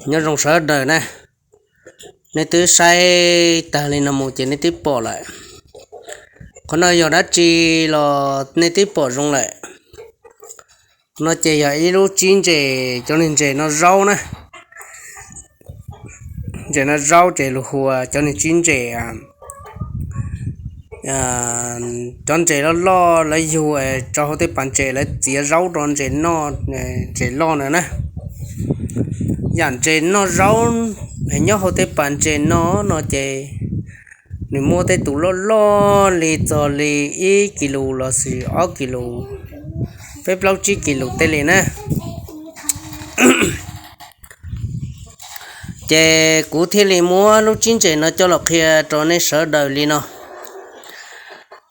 Nyob zoo sawv daws na, nej twb saib tag li no mus ces nej twb pom lawm. Qhov no yog dab tsi los nej twb pom zoo lawm. Qhov no ces yog ib lub tsib ntses, cov niag ntses no zaub na. Ntses no zaub ces lus hu ua cov niag tsib ntses, cov ntses loj loj lawv yug rau hauv tej pas ntses, lawv txiav zaub rau ntses noj, ntses loj na na. Yam ntses noj zaub nyob hauv tej pas ntses no no ces nws muaj tej tus loj loj li txog li ib kis lus lossis ob kis lus, peb plaub tsib kis lus tej li na. Ces kuv thiaj li muab lub tsib ntses no coj los qhia rau nej sawv daws li no.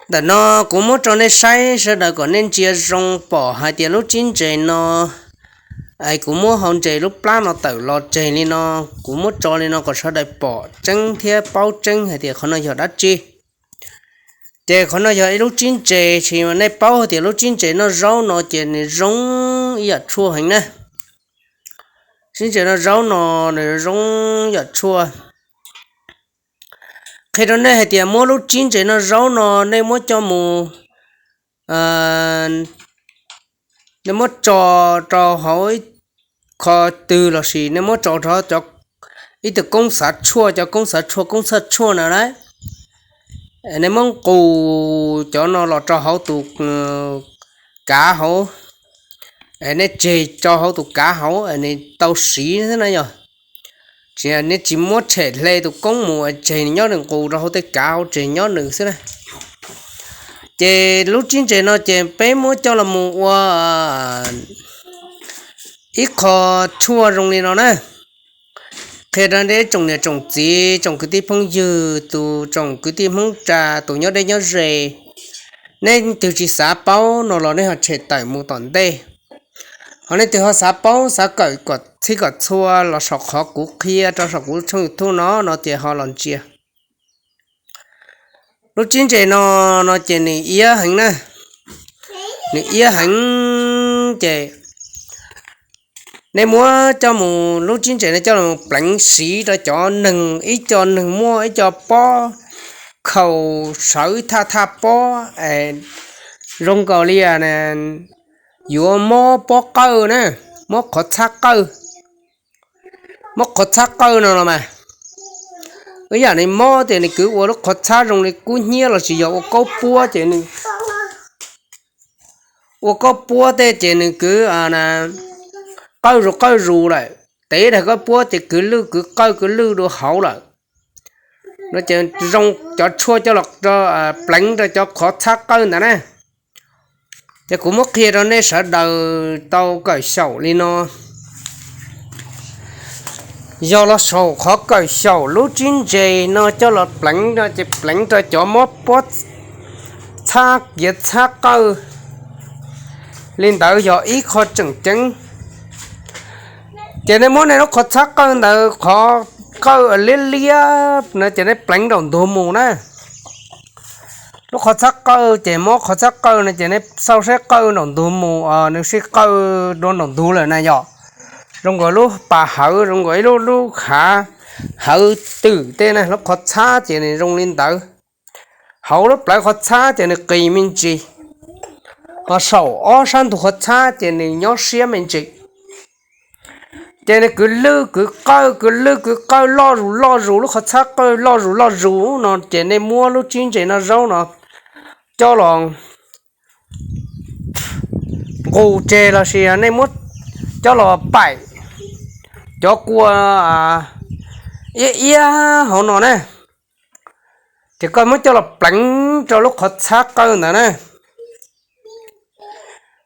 Ntawm no kuv muab rau nej saib sawv daws kom nej ntsia zoo pom hais tias lub tsib ntses no, es kuv muab hauv ntses lub plab no tawm los tseg li no, kuv muab tso li no kom sawv daws pom tseeb thiab paub tseeb hais tias qhov no yog dab tsi. Ces qhov no yog ib lub tsib ntses, tsis nej paub hais tias lub tsib ntses noj zaub no ces nws zoo ib yam tshuaj heev na. Tsib ntses noj zaub no nws zoo yam tshuaj. Qhia rau nej hais tias muab lub tsib ntses noj zaub no nej muab coj mus, nej muab tso rau hauv ib qho twg lossis nej muab tso rau cov, ib tug koob xav tshuaj, cov koob xav tshuaj, koob txhaj tshuaj na lauj, nej muab nqus cov no los rau hauv tus kav hauv, es nej tseg tso hauv tus kav hauv es nws tau siv xwb na yog. Tsis, nej tsis muab tshem hle tus koob mus, tseg nws nyob nws nqus rau hauv tej kav hauv, tseg nyob nws xwb na. Ces lub tsib ntses no ces peb muab coj los mus ua ib qho tshuaj zoo li no na. Qhia rau nej tsoom niam tsoom txiv, tsoom kwv tij phooj ywg, tus tsoom kwv tij Hmoob Tras, tus nyob deb nyob ze, nej twg tsis xav paub no los nej ho tshem tawm mus tom ntej. Ho nej twg ho xav paub xav kawm kom txhij kom txhua los saum qhov kuv qhia rau saum kuv tshooj YouTube no no ces ho los ntsia. Lub tsib ntses no, no ces nws iab heev na, nws iab heev ces nej muab coj mus, lub tsib ntses no coj los pleev siv rau cov neeg, ib co neeg muaj ib co pob khaus sawv thaj thaj pob, zoo nkaus li yuav mob pob qawj na, mob qhov txhab qawj. Mob qhov txhab qawj no los mas, ib yam nws mob tias nws kwv ua lub qhov txhab zoo li kub hnyiab lossis yog ua kaub puab ces nws, ua kaub puab tej ces nws kwv qawj zus qawj zus lawm, tev daim kaub puab ces kwv lwj kwv qawj kwv lwj dua hauv lawm. No ces zoo cov tshuaj coj los pleev rau cov qhov txhab qawj ntawd na. Ces kuv muab qhia rau nej sawv daws tau kawm xyaum li no. Yog los saum qhov kawm xyaum lub tsib ntses no coj los pleev no ces pleev rau cov mob pob txhab kiav txhab qawj li ntawd yog ib qho tseem ceeb. Ces nej muab nej lub qhov txhab qawj ntawd, qhov qawj liab liab no ces nej pleev nraum ntug mus na. Lub qhov txhab qawj ces mob qhov txhab qawj no ces nej xauj saib qawj nraum ntug mus, nws sib qawj dua nraum ntug lawm na yom. Zoo nkaus lub pas hawv, zoo nkaus ib lub, lub hav hawv twm tej na, lub qhov txhab ces nws zoo li ntawd. Hauv lub plawv qhov txhab ces nws qis me ntsis, ho saum ob sab ntug qhov txhab ces nws nyob siab me ntsis. Ces nws kwv lwj kwv qawj, kwv lwj kwv qawj loj zus loj zus, lub qhov txhab qawj loj zus loj zus no ces nej muab lub tsib ntses no zaub no coj los nqus tseg lossis nej muab coj los paim cov kua iab iab hauv no na. Ces koj muab coj los pleev rau lub qhov txhab qawj ntawd na.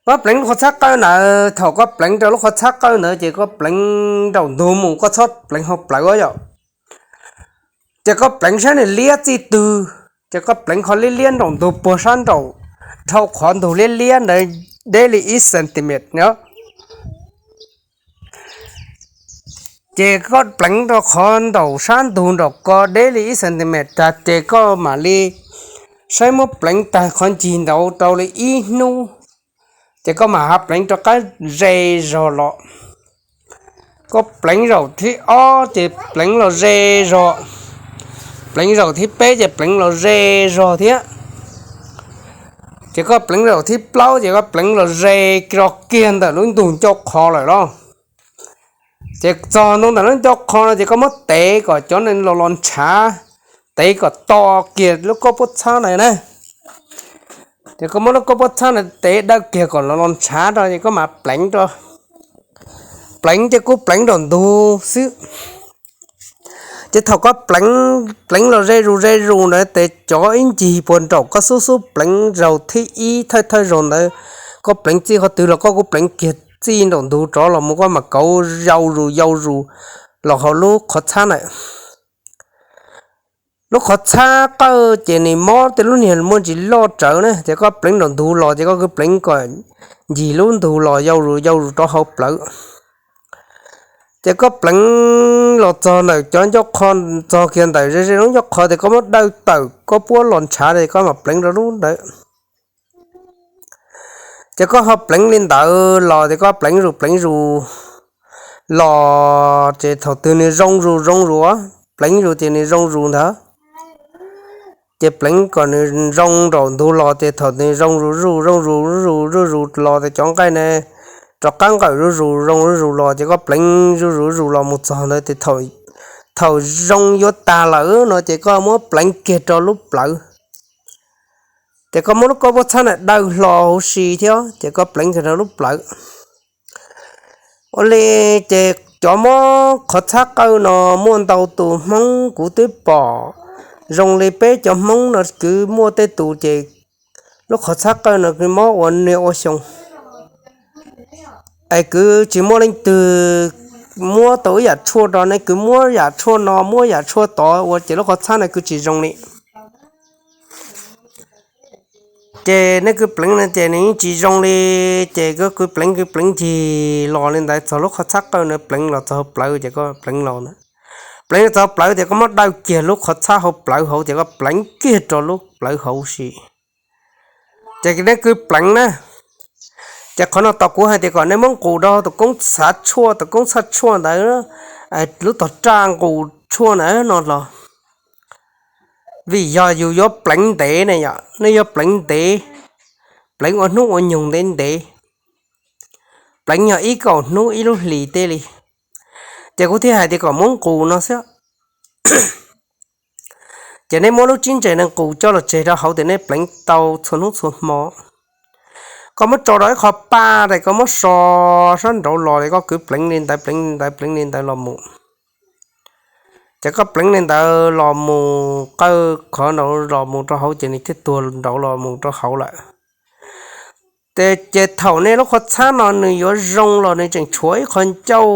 Koj pleev lub qhov txhab qawj ntawd, thaum koj pleev rau lub qhov txhab qawj ntawd ces koj pleev nraum ntug mus, koj txhob pleev hauv plawv yom. Ces koj pleev saib nws liab txij twg, ces koj pleev qhov liab liab nraum ntug puag sab nraum, dhau qhov ntug liab liab ntawd deb li ib centimeter no. Ces koj pleev rau qhov nraum sab ntug nraum ko deb li ib centimeter tag ces koj mam li saib muab pleev tag qhov ncig ntawd rau li ib hnub, ces koj mam ho pleev rov qab ze zog los. Koj pleev zaum thib ob ces pleev los ze zog, pleev zaum thib peb ces pleev los ze zog thiab. Ces koj pleev zaum thib plaub ces koj pleev los ze rau kiag ntawm lub ntug ncauj qhov lawm los. Ces txog ntua ntawm lub ncauj qhov no ces koj muab tev kom cov nees los los ntshav, tev kom to kiag lub kauj puab txhab na. Ces koj muab lub kauj puab txhab na tev dawb kiag kom los los ntshav rau ces koj mam pleev rau. Pleev ces kuj pleev nraum ntug xwb. Ces thaum koj pleev, pleev los ze zus ze zus ntawd ces cov ib ncig puag nraum koj xub xub pleev zaug thib ib thawj thawj zaug ntawd, koj pleev txij qhov twg los koj kuj pleev kiag txij nraum ntug rov los mus koj mam kauv yau zus yau zus los hauv lub qhov txhab na. Lub qhov txhab qawj ces nws mob tej lub niag muaj ntsis loj rawv na ces koj pleev nraum ntug los ces koj kuj pleev kom ncig lub ntug los yau zus yau zus rau hauv plawv. Ces koj pleev los txog ntawm cov ncauj qhov, txog kiag ntawm ze ze lub ncauj qhov ces koj muab dawj tawm koj puab los ntshav ces koj mam pleev rau lub ntawd. Ces koj ho pleev li ntawd los ces koj pleev zus pleev zus los ces thaum twg nws zoo zus zoo zus, pleev zus ces nws zoo zus ntawd. Ces pleev kom nws zoo nraum ntug los ces thaum nws zoo zus zuj zus zoo zus zuj zus zuj zus los ces cov nqaij ne rov qab nqawm zuj zus zoo zuj zus los ces koj pleev zuj zus zuj zus los mus txog ntawd ces thaum zoo yuav tag lawm no ces koj muab pleev kiag rau lub plawv. Ces koj muab lub kauj puab txhab na dawj hlo huv si thiab ces koj pleev kiag rau lub plawv. Ua li ces cov mob qhov txhab qawj no muaj ntau tus Hmoob kuv twb pom zoo li peb cov Hmoob no kwv muaj tej tus ces lub qhov txhab qawj no kwv mob ua niaj ua xyoo. Es kwv tsis muaj leej twg muab tau ib yam tshuaj rau nej, kwv muab yam tshuaj no muab yam tshuaj tod ua ces lub qhov txhab no kwv tsis zoo li. Ces nej kwv pleev no ces nws yeej tsis zoo li. Ces koj kwv pleev kwv pleev ncig los li ntawd txog lub qhov txhab qawj no pleev los txog hauv plawv ces koj pleev los ntawd. Pleev los txog hauv plawv ces koj muab dawj kiag lub qhov txhab hauv plawv hauv ces koj pleev kiag rau lub plawv hauv si. Ces nej kwv pleev na. Ces qhov no tau kuv hais tias kom nej muab nqus rau tus koob txhaj tshuaj, tus koob txhaj tshuaj ntawd, lub tog raj nqus tshuaj ntawd no los. Vim yog yus yuav pleev ntev ne yom, nej yuav pleev ntev, pleev ua hnub ua nyoog ntev ntev, pleev yog ib kaum hnub ib lub hlis tej li. Ces kuv thiaj hais tias kom muab nqus no xwb. Ces nej muab lub tsib ntses no nqus coj los tseg rau hauv tias nej pleev tau txhua hnub txhua hmo. Koj muab tso rau ib qho paj ces koj muab so sab nraud los es koj kwv pleev li ntawd pleev li ntawd pleev li ntawd los mus. Ces koj pleev li ntawd los mus qawj qhov nraud los mus rau hauv ces nws thiaj tuag nraud los mus rau hauv lawm. Ces thaum nej lub qhov txhab no nws yuav zoo los nws tseem tshuav ib qho ncauj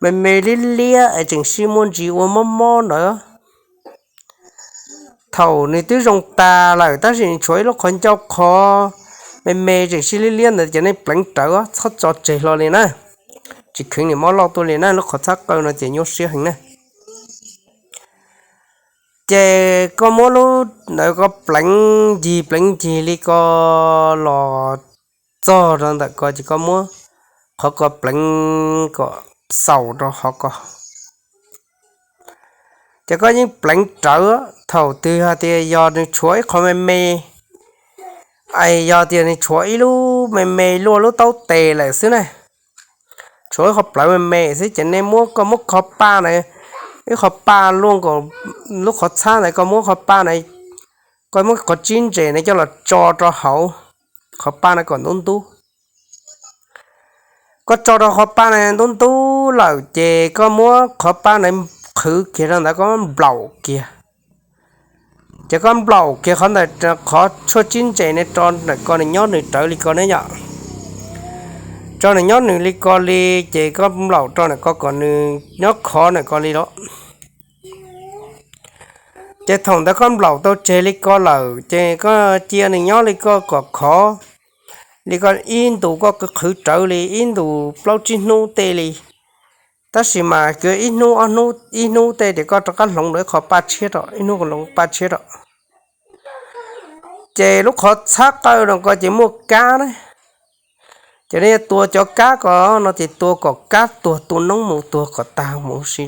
me me liab liab es tseem sib muaj ntsis ua mob mob ntawd. Thaum nws twb zoo tas lawm tab sis nws tshuav ib lub qhov ncauj qhov me me tseem sib liab liab ntawd ces nej pleev rawv txhob tso tseg hlo li na. Tsis kheev nws mob loj tuaj li na, lub qhov txhab qawj no ces nyuaj siab heev na. Ces koj muab lub ntawd koj pleev ncig pleev ncig li ko los txog rau ntawm ko ces koj muab qhov ko pleev kom xaus rau qhov ko. Ces koj yeej pleev rawv thaum twg hais tias yog nws tshuav ib qho me me, es yog tias nws tshuav ib lub me me luaj lub taub tes lawm xwb na, tshuav ib qho plawv me me xwb ces nej muab, koj muab qhov paj na, ib qho paj luaj nkaus lub qhov txhab ntawd koj muab qhov paj na, koj muab qhov tsib ntses na coj los tso rau hauv qhov paj na kom ntub ntub. Koj tso rau qhov paj na ntub ntub lawm ces koj muab qhov paj na qhwv kiag rau ntawd koj muab nplaum kiag. Ces koj nplaum kiag qhov ntawm qhov tshuaj tsib ntses ne rau ntawm ko nws nyob nws rawv li ko ne yom. Rau nws nyob nws li ko li, ces koj nplaum rau ntawm ko kom nws nyob khov ntawm ko li los. Ces thaum ntawd koj nplaum tau tseg li ko lawm ces koj cia nws nyob li ko kom khov li ko ib ntus, koj qhwv rawv li ib ntus plaub tsib hnub tej li. Tab sis mas koj ib hnub ob hnub ib hnub tej ces koj rov qab hloov rau ib qho paj tshiab rau, ib hnub hloov paj tshiab rau. Ces lub qhov txhab qawj no ko ces muaj kab na, Ces nej yuav tua cov kab ko no ces tua kom kab tuag tu noob mus, tuag kom tag mus si.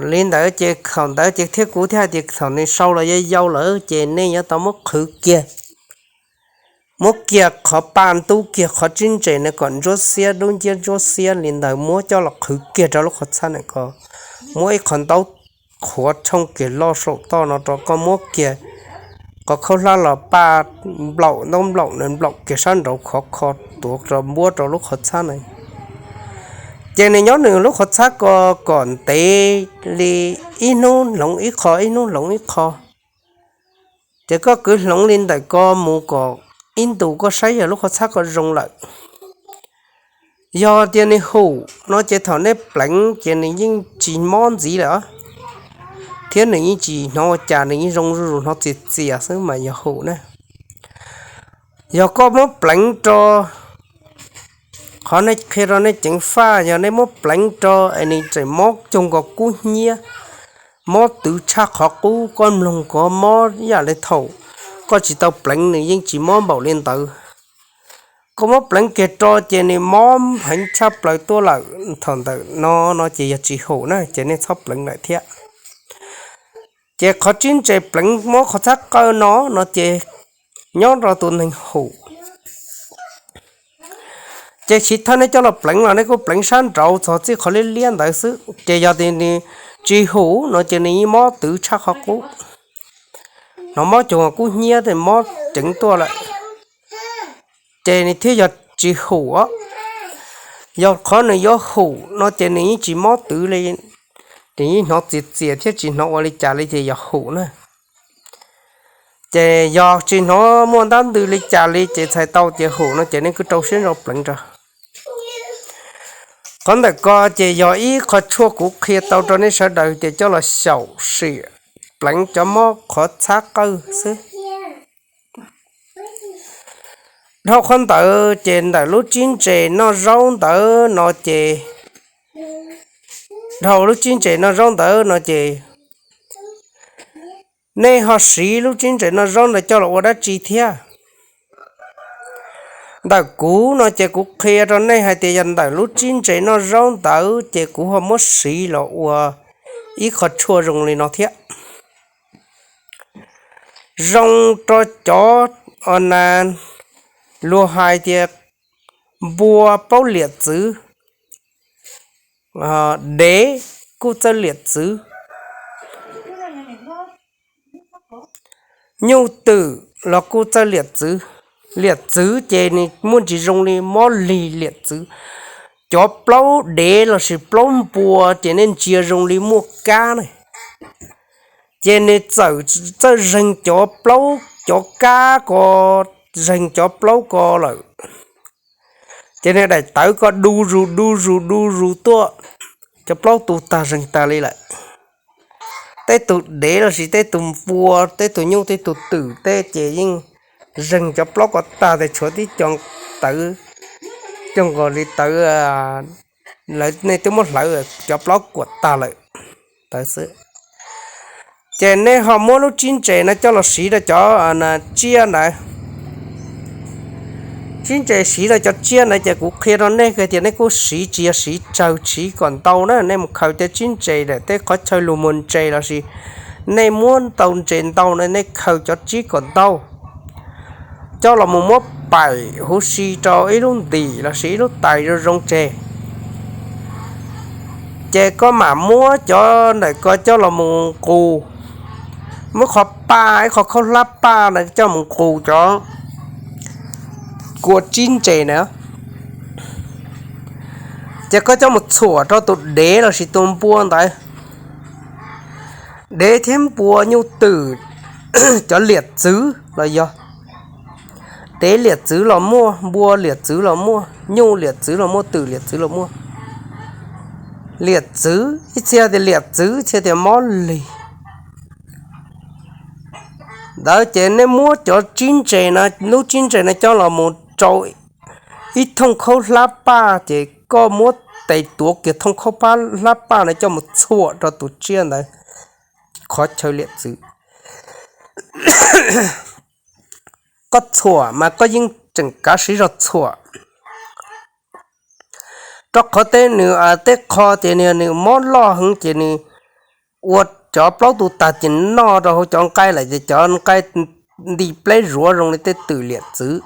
Li ntawd ces thaum ntawd ces thiab kuv thiaj hais tias thaum nws sau los yau yau lawm ces nej yuav tau muab qhwv kiag, muab kiag qhov pa ntub kiag qhov tsib ntses no kom ntsuab xiab, dub nciab ntsuab xiab li ntawd, muab coj los qhwv kiag rau lub qhov txhab na ko. Muab ib qhov ntaub qhuav tshooj kiag loj saum toj no rau koj, muab kiag qhov khaub hlab los paj nplaum ntaub nplaum na, nplaum kiag sab nraud khov kho, tuav rau npuab rau lub qhov txhab na. Ces nws nyob nws lub qhov txhab ko kom ntev li ib hnub hloov ib qho, ib hnub hloov ib qho. Ces koj kwv hloov li ntawm ko mus kom ib ntus koj saib yog lub qhov txhab ko zoo lawm. Yog tias nws hum no ces thaum nej pleev ces nws yeej tsis mob ntxiv lawm, thiab nws yeej tsis hnov ua cas, nws yeej zoo zuj zus, hnov txias txias xwb mas yog hum na. Yog koj muab pleev rau, qhov nej qhia rau nej ceev faj, yog nej muab pleev rau es nws tseem mob cuag nkaus kub hnyiab, mob twv tshaj qhov qub, koj mloog koj mob ib yam li thaum koj tsis tau pleev nws yeej tsis mob npaum li ntawd. Koj muab pleev kiag rau ces nws mob heev tshaj plaws tuaj lawm, thaum ntawm no no ces yog tsis hum na ces nej txhob pleev lawm thiab. Ces qhov tsib ntses pleev mob qhov txhab qawj no no ces nyob rau tus neeg hum. Ces tsis thawj nej coj los pleev los nej kuj pleev sab nraud txog txij qhov liab liab ntawd xwb, ces yog tias nws tsis hum no ces nws yeej mob twv tshaj qhov qub, hnov mob cuag kub hnyiab, mob ceev tuaj lawm, ces nws thiaj yog tsis hum os. Yog qhov nws yuav hum no ces nws yeej tsis mob twv li, nws yeej hnov txias txias thiab tsis hnov ua li cas li ces yog hum na. Ces yog tsis hnov muaj ntab ntws li cas li ces txhais tau tias hum no ces nej kuj rau siab ntso pleev rau. Qhov ntawm ko ces yog ib qho tshuaj kuv qhia tau rau nej sawv daws tias coj los xyaum sim pleev cov mob qhov txhab qawj xwb. Dhau qhov ntawd ces ntawm lub tsib ntses noj zaub ntawd no ces, dhau lub tsib ntses noj zaub ntawd no ces nej ho siv lub tsib ntses noj zaub ntawd coj los ua dab tsi thiab? Ntawm kuv no ces kuv qhia rau nej hais tias yog ntawm lub tsib ntses noj zaub ntawd ces kuv ho muab siv los ua ib qho tshuaj zoo li no thiab. Zoo rau cov, o na, luag hais tias npua paub liam txwv, dev kuj txawj liam txwv, nyuj twm los kuj txawj liam txwv. Liam txwv ces nws muaj ntsis zoo li mob lig liam txwv. Cov plaub dev lossis plaub npua ces nej ntsia zoo li muaj kab ne, ces nws txawm txawj zeeg cov plaub, cov kab ko, zeeg cov plaub ko lawm. Ces nws daim tawv ko du zus du zus du zus tuaj, cov plaub tu tag zeeg tag li lawm. Tej tus dev lossis tej tus npua, tej tus nyuj, tej tus twm tej ces yeej zeeg cov plaub ko tag tes tshuav tib co tawv, cov nkaus li tawv, lawv nej twb muab hlawv cov plaub kuam tag lawm, tawv xwb. Ces nej ho muab lub tsib ntses no coj los siv rau cov tsiaj ntawd. Tsib ntses siv rau cov tsiaj ntawd ces kuv qhia rau nej tias nej kuj siv tsis yog siv tsawg, siv kom ntau na, nej mus khaws tej tsib ntses ntawm tej qhov chaw lug muag ntses lossis nej muab tau ntses ntau na nej khaws cov tsib kom ntau, coj los mus muab paim huv si rau ib lub ntim lossis ib lub tais zoo zoo tseg. Ces koj mam muab cov ntawm ko coj los mus nqus, muab qhov paj, ib qho khaub hlab paj na coj mus nqus cov kua tsib ntses na. Ces koj coj mus txhuam rau tus dev lossis tus npua ntawd. Dev thiab npua, nyuj twm, cov liam txwv los yog, dev liam txwv los muaj, npua liam txwv los muaj, nyuj liam txwv los muaj, twm liam txwv los muaj. Liam txwv, ib txhia tias liam txwv, ib txhia tias mob lig. Ntawd ces nej muab cov tsib ntses no, lub tsib ntses no coj los mus rau ib thooj khaub hlab paj, ces koj muab tes tuav kiag thooj khaub hlab paj no coj mus txhuam rau tus tsiaj ntawd qhov chaw liam txwv. Koj txhuam mas koj yeej tseem kav siv zog txhuam. Rau qhov tej nws tej qho ces nws mob loj heev ces nws ua cov plaub tu tag ces noj rau hauv cov nqaij lawm ces cov nqaij nti pleb zuav zoo li tej twm liam txwv.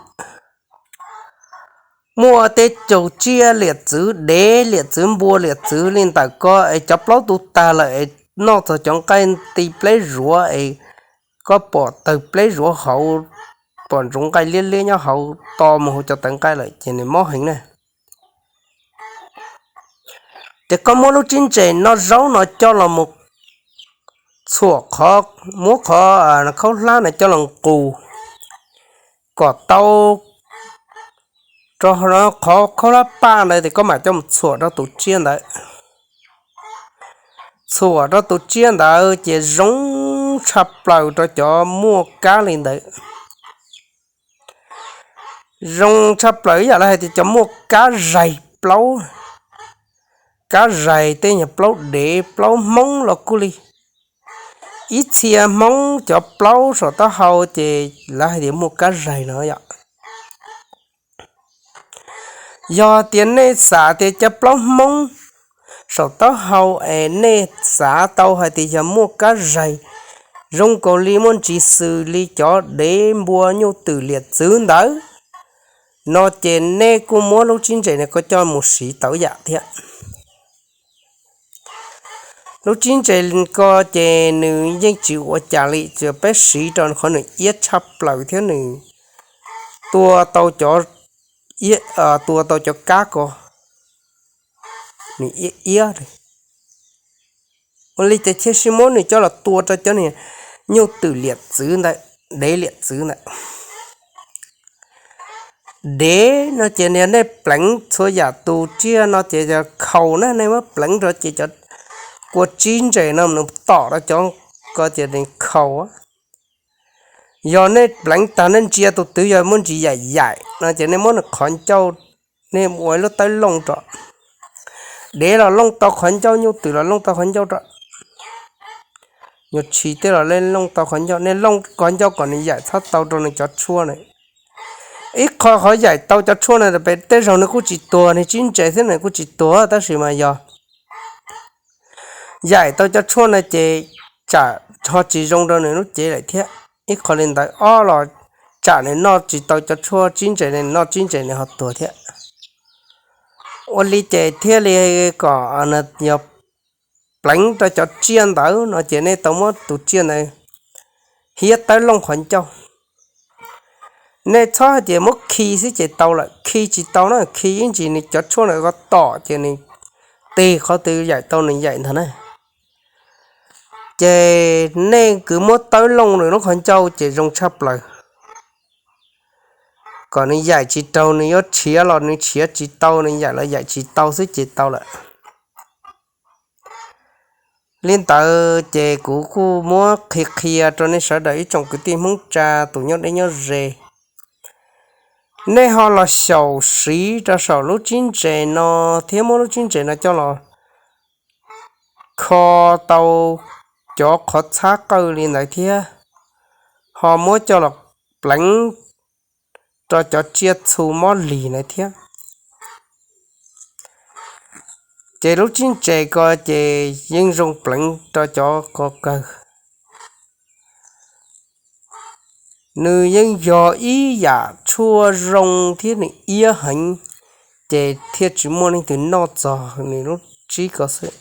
Muaj tej caug tsiaj liam txwv, dev liam txwv, npua liam txwv li ntawm ko es cov plaub tu tag lawm es noj txog cov nqaij nti pleb zuav es koj pom tawg pleb zuav hauv, pom ntsoov nqaij liab liab nyob hauv to mus hauv cov tawv nqaij lawm ces nws mob heev na. Ces koj muab lub tsib ntses noj zaub no coj los mus txhuam qhov, muab qhov khaub hlab no coj los nqus kom tau rau qhov khaub hlab paj ntawd ces koj mam coj mus txhuam rau tus tsiaj ntawd. Txhuam rau tus tsiaj ntawd ces zoo tshaj plaws rau cov muaj kab li ntawd. Zoo tshaj plaws ib yam li hais tias cov muaj kab zaig plaub, kab zaig tej nyuag plaub dev plaub hmoob los kuj li. Ib txhia hmoob cov plaub saum taub hau ces lawv hais tias muaj kab zaig no yom. Yog tias nej xav tias cov plaub hmoob saum taub hau es nej xav tau hais tias yog muaj kab zaig zoo nkaus li muaj ntsis xws li cov dev npua nyuj twm liam txwv ntawd no ces nej kuj muab lub tsib ntses no koj coj mus siv tau yam thiab. Lub tsib ntses ko ces nws yeej tsis ua cas li, tsuas peb siv rau qhov nws iab tshaj plaws thiab nws tua tau cov, tua tau cov kab ko nws iab iab li. Ua li ces thiaj sib muab nws coj los tua rau cov nyuj twm liam txwv ntawd, dev liam txwv ntawd. Dev no ces yog nej pleev txhua yam tus tsiaj no ces yog khaus na, nej muab pleev rau ces cov kua tsib ntses no nws tom rau cov ko ces nws khaus. Yog nej pleev tag nej ntsia tus twg yog muaj ntsis yaim yaim no ces nej muab nws qhov ncauj, nej ua ib lub tawb looj rau. Dev los looj tau qhov ncauj, nyuj twm los looj tau qhov ncauj rau. Nyuag tshis tej los looj tau qhov ncauj, nej looj qhov ncauj kom nws yaim txhob tau rau nws cov tshuaj na. Ib qho qhov yaim tau cov tshuaj na, pem tej zaug nws kuj tsis tuag, nws tsib ntses thiab nws kuj tsis tuag tab sis mas yog yaim tau cov tshuaj na ces tsam ho tsis zoo rau nws lub cev lawm thiab. Ib qho li ntawd ob los tsam nws noj tsis tau cov tshuaj tsib ntses, nws noj tsib ntses nws ho tuag thiab. Ua li ces thiaj li kom yog pleev rau cov tsiaj ntawd no ces nej tau muab tus tsiaj ntawd hiab tawb looj qhov ncauj. Nej txhob hais tias muab khi xwb ces tau lawm, khi tsis tau na, khi ib ntsis nws cov tshuaj ntawd ko tom ces nws tig qhov twg yaim tau nws yaim ntag na. Ces nej kwv muab tawb looj nws lub qhov ncauj ces zoo tshaj plaws. Kom nws yaim tsis raug, nws yuav tshiav los nws tshiav tsis tau, nws yaim los yaim tsis tau xwb ces tau lawm. Li ntawd ces kuv kuj muab qhia qhia rau nej sawv daws ib tsoom kwv tij Hmoob tsa tus nyob deb nyob ze. Nej ho los xyaum siv rau saum lub tsib ntses no thiab muab lub tsib ntses no coj los kho tau cov qhov txhab qawj li ntawd thiab, ho muab coj los pleev rau cov tsiaj txhu mob lig ntawd thiab. Ces lub tsib ntses ko ces yeej zoo pleev rau cov ko kawg. Nws yeej yog ib yam tshuaj zoo thiab nws iab heev, ces thiaj tsis muaj leej twg noj txog nws lub tsib ko xwb.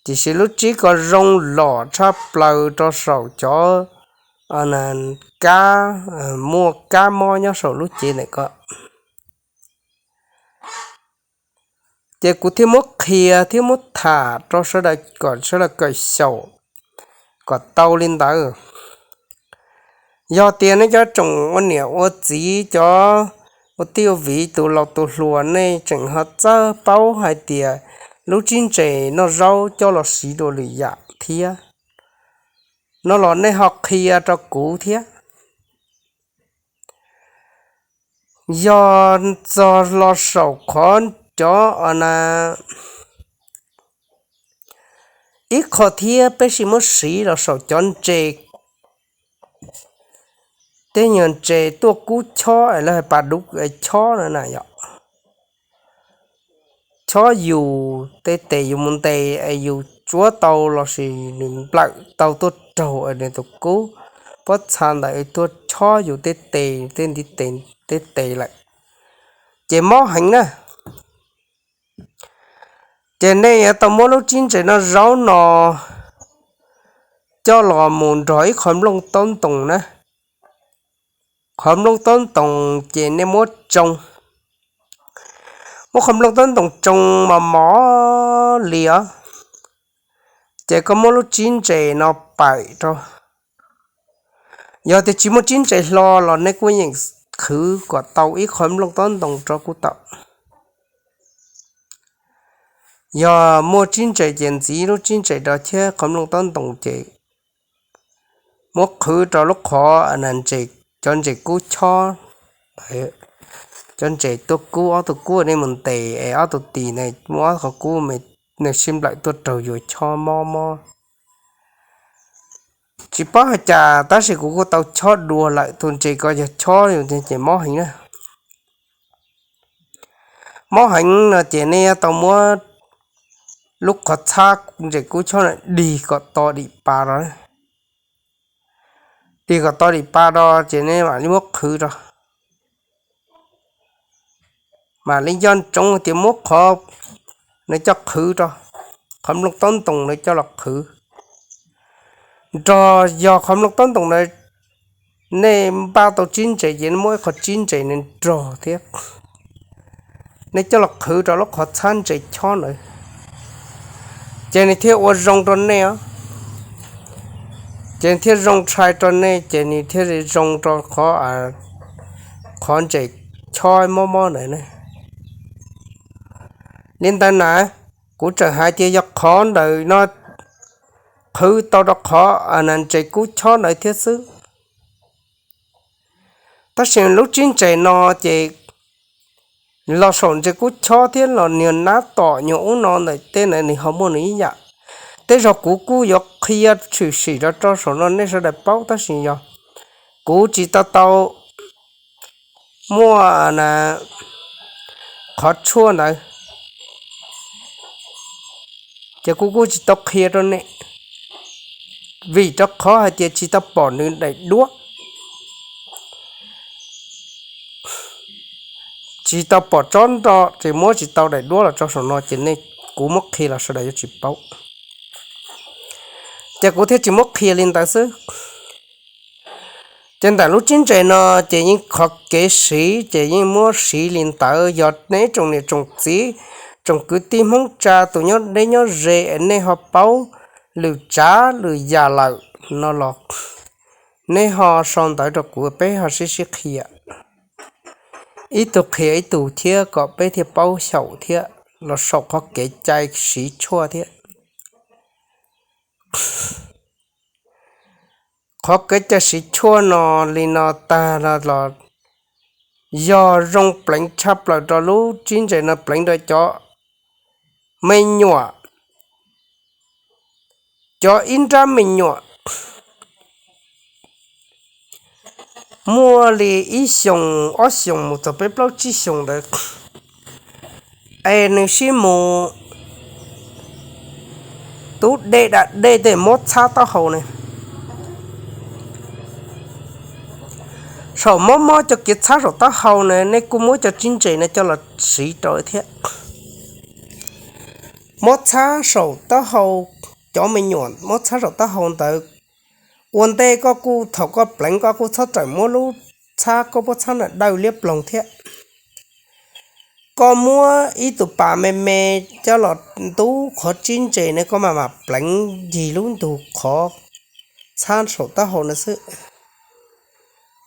Tiam sis lub tsib ko zoo lom tshaj plaws rau saum cov kab, muaj kab mob nyob saum lub cev ntawm ko. Ces kuv thiaj muab qhia thiab muab tham rau sawv daws kom sawv daws kawm xyaum kom tau li ntawd. Yog tias nej cov tsoom ua niam ua txiv, cov ua tij ua viv, tus laus tus hluas, nej tseem ho txawj paub hais tias lub tsib ntses noj zaub coj los siv dua lwm yam thiab no los nej ho qhia rau kuv thiab. Yog txog los saum qhov cov ib qho thiab peb sib muab siv los saum cov ntses, tej nyuag ntses tuaj kub chob es lawv hais pas duv es chob no na yom. Chob yus tej tes yus mus ntes es yus tsuab tau los sis nws nplawm tau tuaj raug es nws tus kub pob txha ntawd tuaj chob yus tej tes tej ntiv tes tej tes lawm, ces mob heev na. Ces nej yuav tau muab lub tsib ntses no zaub no coj los mus nrog ib qho nplooj taub ntoos na. Qhov nplooj taub ntoos ces nej muab tsoo, muab qhov nplooj taub ntoos tsoo mos mos li os, ces koj muab lub tsib ntses no pam rau. Yog tias tsis muaj tsib ntses hlo los nej kuj yeem khwv kom tau ib qho nplooj taub ntoos rau kuj tau. Yog muaj tsib ntses ces ntxiv lub tsib ntses rau thiab qhov nplooj taub ntoos ces muab qhwv rau lub qhov cov ntses kub chob, cov ntses tuaj kub, ob tug kub nej mus ntes es ob tug tis na muaj ob qhov kub, nws sib nplawm tuaj raug yus chob mob mob. Tsis paub hais cas tab sis kuv kuj tau chob dua lawm, tus ntses ko yog chob yus ces mob heev na. Mob heev no ces nej yuav tau muab lub qhov txhab ntses kub chob na dig kom to dim pa rau. Dig kom to dim pa rau ces nej mam li muab qhwv rau. Mam li nco ntsoov tias muab qhov no coj qhwv rau, qhov nplooj taub ntoos no coj los qhwv nrog, yog qhov nplooj taub ntoos na nej npaj tau tsib ntses ces nej muab ib qho tsib ntses no nrog thiab, nej coj los qhwv rau lub qhov txhab ntses chob ntawd, ces nws thiaj ua zoo rau nej os. Ces nws thiaj zoo tshai rau nej, ces nws thiaj zoo rau qhov, qhov ntses chob mob mob ntawd ne. Li ntawd na, kuv tseem hais tias yog qhov ntawm no qhwv tau rau qhov ntses kub chob ntawd thiab xwb. Tab sis lub tsib ntses no ces los saum ntses kub chob thiab los niag nab tom nyuag ub no ntawm tej ntawd nws ho muaj nws ib yam. Tej zaum kuv kuj yuav qhia tshwm sim rau rau saum no nej sawv daws paub tab sis yog kuv tsis tau tau muaj qhov tshuaj ntawd, ces kuv kuj tsis tau qhia rau nej, vim rau qhov hais tias tsis tau pom nws daim duab, tsis tau pom tsob nro, ces muab tsis tau daim duab los rau saum no ces nej, kuv muab qhia los sawv daws yuav tsis paub, ces kuv thiaj tsis muab qhia li ntawd xwb. Ces ntawm lub tsib ntses no ces yeej qhov kev siv ces yeej muab siv li ntawd. Yog nej tsoom niam tsoom txiv, tsoom kwv tij Hmoob tsa tus nyob deb nyob ze es nej ho paub lwm tsav lwm yam lawm no los nej ho sau ntawv rau kuv peb ho sib sib qhia, ib tug qhia ib tug thiab kom peb thiaj paub xyaum thiab los saum qhov kev cai siv tshuaj thiab. Qhov kev cai siv tshuaj no li no tag los yog zoo pleev tshaj plaws rau lub tsib ntses no pleev rau cov me nyuam, cov ib nrab me nyuam muaj li ib xyoos ob xyoos mus txog peb plaub tsib xyoos ntawd, es nws sib mus tub dej da dej tej mob txhab taub hau ne. Saum mob mob cov kev txhab saum taub hau na nej kuj muab cov tsib ntses no coj los siv rau thiab. Mob txhab saum taub hau, cov me nyuam mob txhab saum taub hau ntawd, ua ntej koj kuj thaum koj pleev koj kuj txhob rawm muab lub txhab koj puab txhab na dawj liab ploog thiab. Koj muab ib tug pas me me coj los ntub qhov tsib ntses na koj mam mam pleev ncig lub ntug qhov txhab saum taub hau na xwb.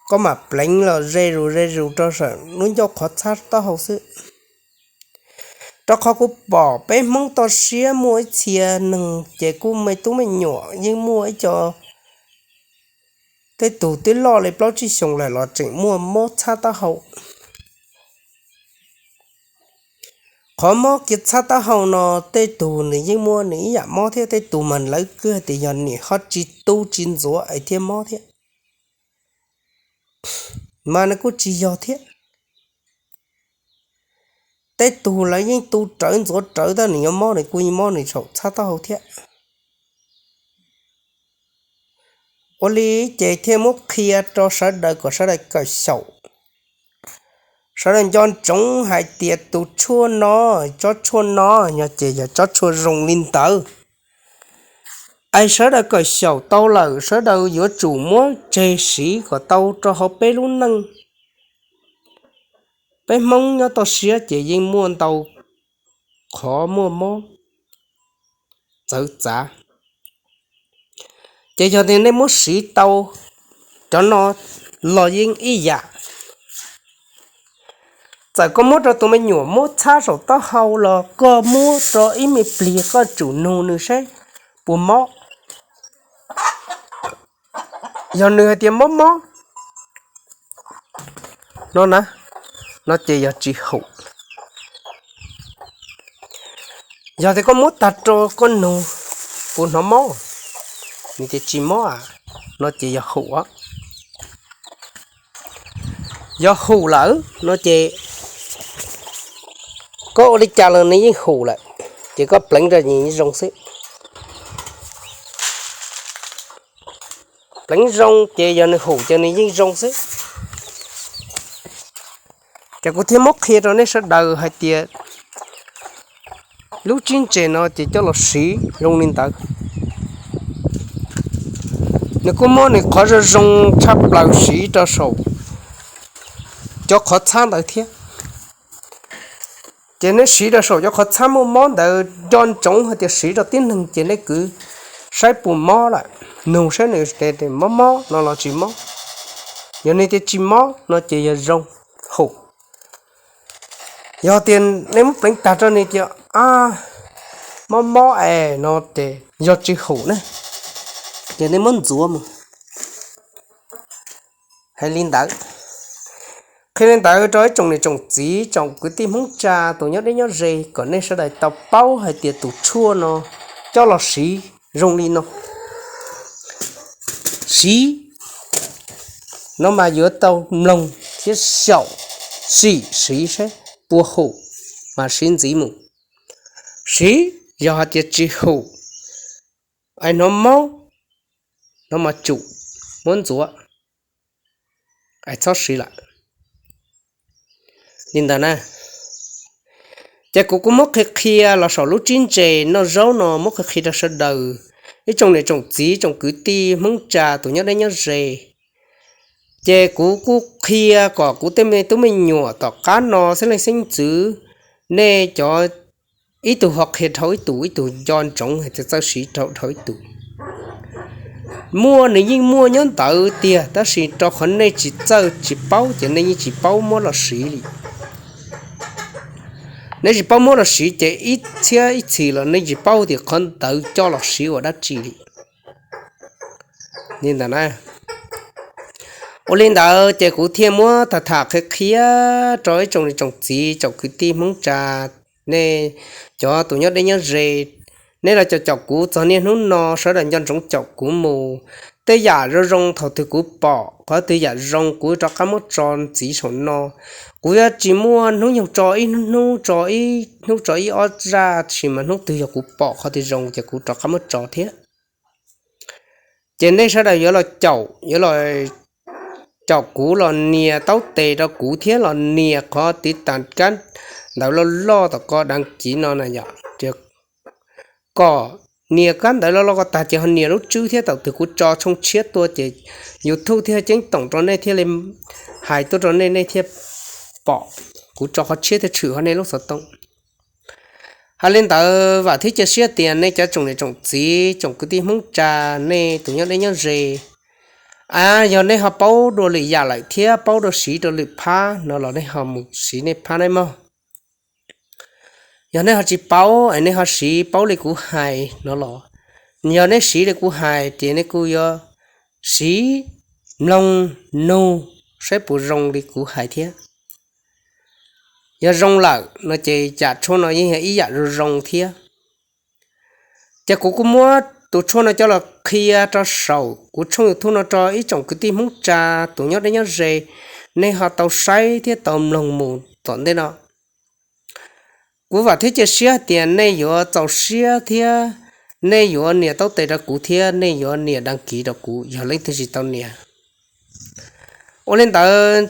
Koj mam pleev los ze zus ze zus rau saum lub ncauj qhov txhab taub hau xwb. Rau qhov kuv pom peb Hmoob toj siab muaj ib txhia neeg ces kuj me tub me nyuam yeej muaj ib co, tej tug twb loj li plaub tsib xyoos lawm los tseem muaj mob txhab taub hau. Qhov mob kev txhab taub hau no tej tug nws yeej muaj nws ib yam mob thiab, tej tug mas lawv kuj hais tias yog niam ho tsis tu tsis ntxuav es thiaj mob thiab. Mas nws kuj tsis yog thiab. Tej tug lawv yeej tu rawv ntxuav rawv tab nws yuav mob nws kuj yeej mob nws saum txhab taub hau thiab. Ua li ces thiaj muab qhia rau sawv daws kom sawv daws kawm xyaum. Sawv daws nco ntsoov hais tias tus tshuaj no, tsob tshuaj no, yog ces yog tsob tshuaj zoo li ntawd. Es sawv daws kawm xyaum tau lawm sawv daws yuav tsum muab tseg siv kom tau rau hauv peb lub neej. Peb Hmoob nyob toj siab ces yeej muaj ntau qhov muaj mob txawv txav. Ces yog tias nej muab siv tau cov no los yeej ib yam. Txawm koj muab rau tus me nyuam mob txhab saum taub hau los koj muab rau ib me pliag koj tsum nug nws seb puas mob. Yog nws hais tias mob mob no na, no ces yog tsis haum. Yog tias koj muab tag rau koj nug puas hnov mob, nws tias tsis mob a, no ces yog haum. Yog haum lawm no ces koj ua li cas los nws yeej haum lawm, ces koj pleev rau nws zoo xwb. Pleev zoo ces yog nws haum ces nws yeej zoo xwb. Ces kuv thiaj muab qhia rau nej sawv daws hais tias lub tsib ntses no ces coj los siv zoo li ntawd. Nws kuj muab nws qhov zoo zoo tshaj plaws siv rau saum cov qhov txhab ntawd thiab. Ces nej siv rau saum cov qhov txhab muaj mob ntawd nco ntsoov hais tias siv rau tib neeg ces nej kwv saib puas mob lawm, nug saib nws mob mob no los tsis mob. Yog nws tias tsis mob no ces yog zoo, haum. Yog tias nej muab pleev tag rau nws tias mob mob es no ces yog tsis haum ne, ces nej muab ntxuav mus. Hais li ntawd, qhia li ntawd rau ib tsoom niam tsoom txiv tsoom kwv tij Hmoob tsa tus nyob deb nyob ze kom nej sawv daws tau paub hais tias tus tshuaj no coj los siv zoo li no. Siv no mas yuav tau mloog thiab xyaum sim siv saib puas haum mas siv ntxiv mus. Siv yog hais tias tsis haum es hnov mob no mas tsum muab ntxuav es txhob siv lawm. Li ntawd na, ces kuv kuj muab qhia qhia los saum lub tsib ntses noj zaub no muab qhia qhia rau sawv daws, ib tsoom niam tsoom txiv tsoom kwv tij Hmoob tsa tus nyob deb nyob ze. Ces kuv kuj qhia kom kuv tej me tub me nyuam tom qab no xeeb leej xeeb ntxwv, nej cov ib tug ho qhia dhau ib tug, ib tug nco ntsoov hais tias txawj siv dhau dhau ib tug. Muaj nws yeej muaj nyob ntawd tiag tab sis rau qhov nej tsis txawj tsis paub ces nej yeej tsis paub muab los siv li. Nej tsis paub muab los siv ces ib txhiab ib txhis los nej tsis paub tias qhov ntawd coj los siv ua dab tsi li. Li ntawd na, ua li ntawd ces kuv thiaj muab tham tham qhia qhia rau ib tsoom niam tsoom txiv tsoom kwv tij Hmoob tsa, nej cov tus nyob deb nyob ze, nej los caum caum kuv txog niaj hnub no sawv daws nco ntsoov caum kuv mus. Tej yam zoo zoo thaum twg kuv pom qhov twg yam zoo kuv rov qab muab tso ntxiv saum no. Kuv yuav tsis muaj hnub nyoog tso ib hnub tso ib hnub tso ib ob zaj, tab sis mas hnub twg yog kuv pom qhov twg zoo ces kuv rov qab muab tso thiab. Ces nej sawv daws yuav los caum, yuav los caum kuv los nias taub tes rau kuv thiab los nias qhov tiv tas kab ntawv loj loj tom ko dav kiv no na yom. Kom nias kab ntawv loj loj ko tag ces ho nias lub tswb thiab, thaum twg kuv tso tshooj tshiab tuaj ces YouTube thiaj ceeb toom rau nej thiaj li hais tuaj rau nej, nej thiaj pom kuv tso qhov tshiab thiaj tshwm hauv nej lub xov tooj. Hais li ntawd vam thiab cia siab tias nej cov tsoom niam tsoom txiv tsoom kwv tij Hmoob tsa, nej tus nyob deb nyob ze, a, yog nej ho paub dua lwm yam lawm thiab paub dua siv rau lwm phab no los nej ho mus siv nej phab nawb mog. Yog nej ho tsis paub es nej ho siv paub li kuv hais no los, yog nej siv li kuv hais ces nej kuj yuav siv mloog nug saib puas zoo li kuv hais thiab. Yog zoo lawm no ces yam tshuaj no yeej yog ib yam zoo zoo thiab. Ces kuv kuj muab tus tshuaj no coj los qhia rau saum kuv tshooj YouTube no rau ib tsoom kwv tij Hmoob tsa tus nyob deb nyob ze, nej ho tau saib thiab tau mloog mus tom ntej no. Kuv vam thiab cia siab hais tias nej yuav txaus siab thiab nej yuav nias taub tes rau kuv thiab nej yuav nias đăng ký rau kuv yog leej twg tsis tau nias. Ua li ntawd,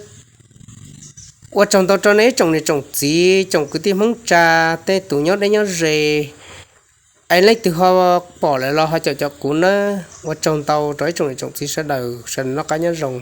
ua tsaug ntau rau nej ib tsoom niam tsoom txiv, tsoom kwv tij Hmoob tsa, tej tus nyob deb nyob ze, es leej twg ho pom lawm los ho caum caum kuv nawb. Ua tsaug ntau rau ib tsoom niam tsoom txiv sawv daws, sawv daws noj qab nyob zoo.